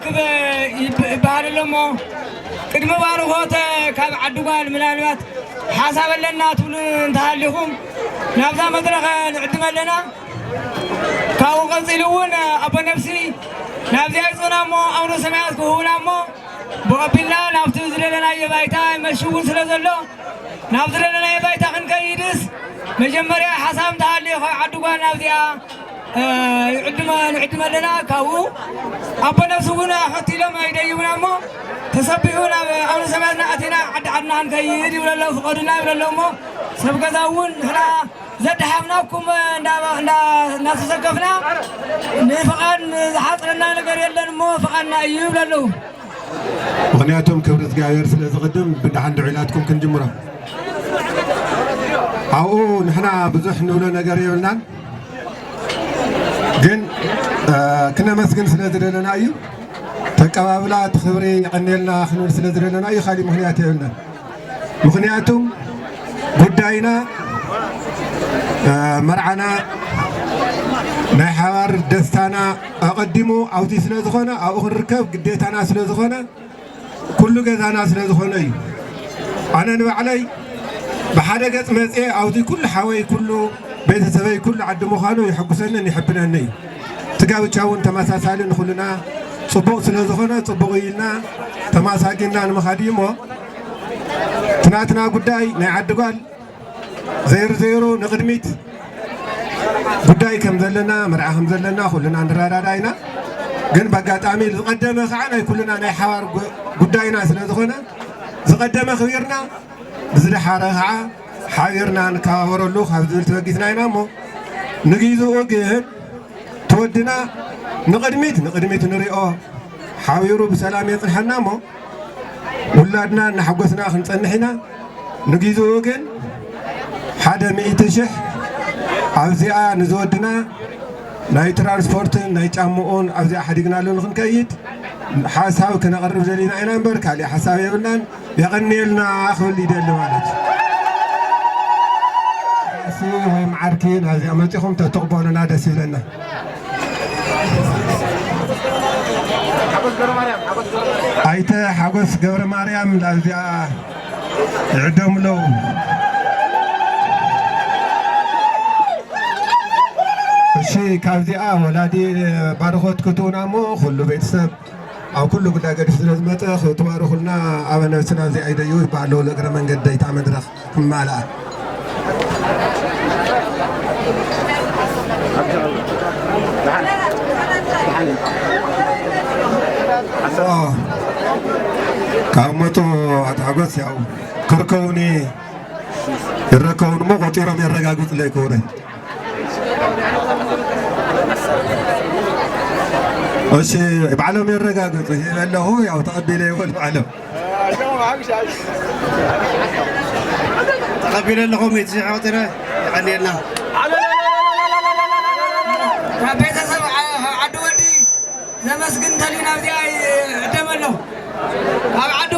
ክብ ይብ- ይበሃል ኣሎ እሞ፣ ቅድሚ ባርኾት ካብ ዓዲ ጓል ምናልባት ሓሳብ ኣለና ትብሉ እንተሃሊኹም፣ ናብዛ መድረኽ ንዕድም ኣለና። ካብኡ ቀጺሉ እውን ኣቦ ነፍሲ ናብዚኣ ይጽና እሞ፣ ኣውደ ሰማያት ክህቡና እሞ፣ ብቐቢልና ናብቲ ዝደለናዮ ባይታ መሽውን ስለ ዘሎ፣ ናብ ዝደለናዮ ባይታ ክንከይድስ፣ መጀመርያ ሓሳብ እንተሃልዩ ካብ ዓዲ ጓል ናብዚኣ፣ እ፣ ይዕድመ-፣ ንዕድም ኣለና። ካብኡ ኣቦ ነፍሲ እውን ኣኸቲሎም ኣይደይቡና እሞ፣ ተሰቢሑ ናብ ኣውደ ሰማያትና ኣቲና ዓዲ ዓድና ክንከይድ ይብሉ ኣለዉ፣ ፍቐዱና ይብሉ ኣለዉ እሞ፣ ሰብ ገዛ እውን ንሕና ዘድሓፍናኩም እንዳ-፣ እንዳ-፣ እናተሰከፍና፣ ንፍቓድ ዝሓፅረና ነገር የለን እሞ፣ ፍቓድና እዩ ይብሉ ኣለዉ። ምኽንያቱም ክብሪ እግዚኣብሔር ስለ ዝቕድም፣ ብደሓን ድዑላትኩም ክንጅምሮ። ኣብኡ ንሕና ብዙሕ ንብሎ ነገር የብልናን፣ ግን፣ እ፣ ክነመስግን ስለ ዝደለና እዩ። ተቀባብላ እቲ ክብሪ የቐንየልና ክንብል ስለ ዝደለና እዩ፣ ካሊእ ምኽንያት የብልናን። ምኽንያቱም ጉዳይና፣ እ፣ መርዓና፣ ናይ ሓባር ደስታና ኣቐዲሙ ኣብዚ ስለ ዝኾነ፣ ኣብኡ ክንርከብ ግዴታና ስለ ዝኾነ፣ ኩሉ ገዛና ስለ ዝኾነ እዩ። ኣነ ንባዕለይ ብሓደ ገጽ መጽየ ኣብዚ ኩሉ ሓወይ፣ ኩሉ ቤተሰበይ፣ ኩሉ ዓዲ ምዃኑ የሐጉሰንን የሕብነኒ እዩ። እቲ ጋብቻ እውን ተመሳሳሊ ንኹልና ጽቡቕ ስለ ዝኾነ፣ ጽቡቕ እዩ ኢልና ተማሳጊንና ንምኻድ እዩ እሞ፣ እቲ ናትና ጉዳይ ናይ ዓዲ ጓል ዘይሩ ዘይሩ ንቕድሚት ጉዳይ ከም ዘለና፣ መርዓ ከም ዘለና ኩልና ንረዳዳ ኢና። ግን በኣጋጣሚ ዝቐደመ ከዓ ናይ ኩልና ናይ ሓባር ጉ-፣ ጉዳይና ስለ ዝኾነ፣ ዝቐደመ ክቢርና ብዝደሓረ ከዓ ሓቢርና ንከባበረሉ ካብ ዝብል ተበጊስና ኢና እሞ፣ ንግዜኡ ግን እቲ ወድና ንቕድሚት፣ ንቕድሚት ንሪኦ፣ ሓቢሩ ብሰላም የጽንሐና እሞ፣ ውላድና እናሓጎስና ክንጸንሕ ኢና። ንግዜኡ ግን ሓደ ሚእቲ ሽሕ ኣብዚኣ ንዝወድና ናይ ትራንስፖርትን ናይ ጫምኡን ኣብዚኣ ሓዲግናሉ ንክንከይድ ሓሳብ ክነቕርብ ደሊና ኢና እምበር፣ ካሊእ ሓሳብ የብልናን። የቐንየልና ክብል ይደሊ ማለት እዩ። እሲ ወይ መዓርኪ ናብዚኣ መጺኹም ተትቕበሉና ደስ ይብለና። ኣይተ ሓጎስ ገብረ ማርያም ናብዚኣ ይዕደሙ ኣለዉ። እሺ፣ ካብዚኣ ወላዲ ባርኾት ክትውና እሞ ኩሉ ቤተሰብ ኣብ ኩሉ ጉዳይ ገዲፉ ስለ ዝመጸ ክትባረኹልና ኣበ ነብስና እዚኣ ይደዩ ይበሃል ኣለዉ። እግረ መንገደይ እታ መድረኽ ክማልኣ። ኦ፣ ካብ መጡ ኣቶ ሓጎስ ያው ክርከቡኒ ይረከቡን እሞ ቆጢሮም የረጋግጹለይ ክቡረይ። እሺ፣ ባዕሎም የረጋግጹ ይበለኹ፣ ያው ተቐቢለ ይበል ባዕሎም። ተቐቢለ ኣለኹ፣ ሚእቲ ሺሕ ቆጢረ፣ የቐንየልና። ካብ ቤተሰብ ዓ-፣ ዓዲ ወዲ ዘመስግን እንተልዩ ናብዚኣ ይዕደም ኣሎ። ኣብ ዓዲ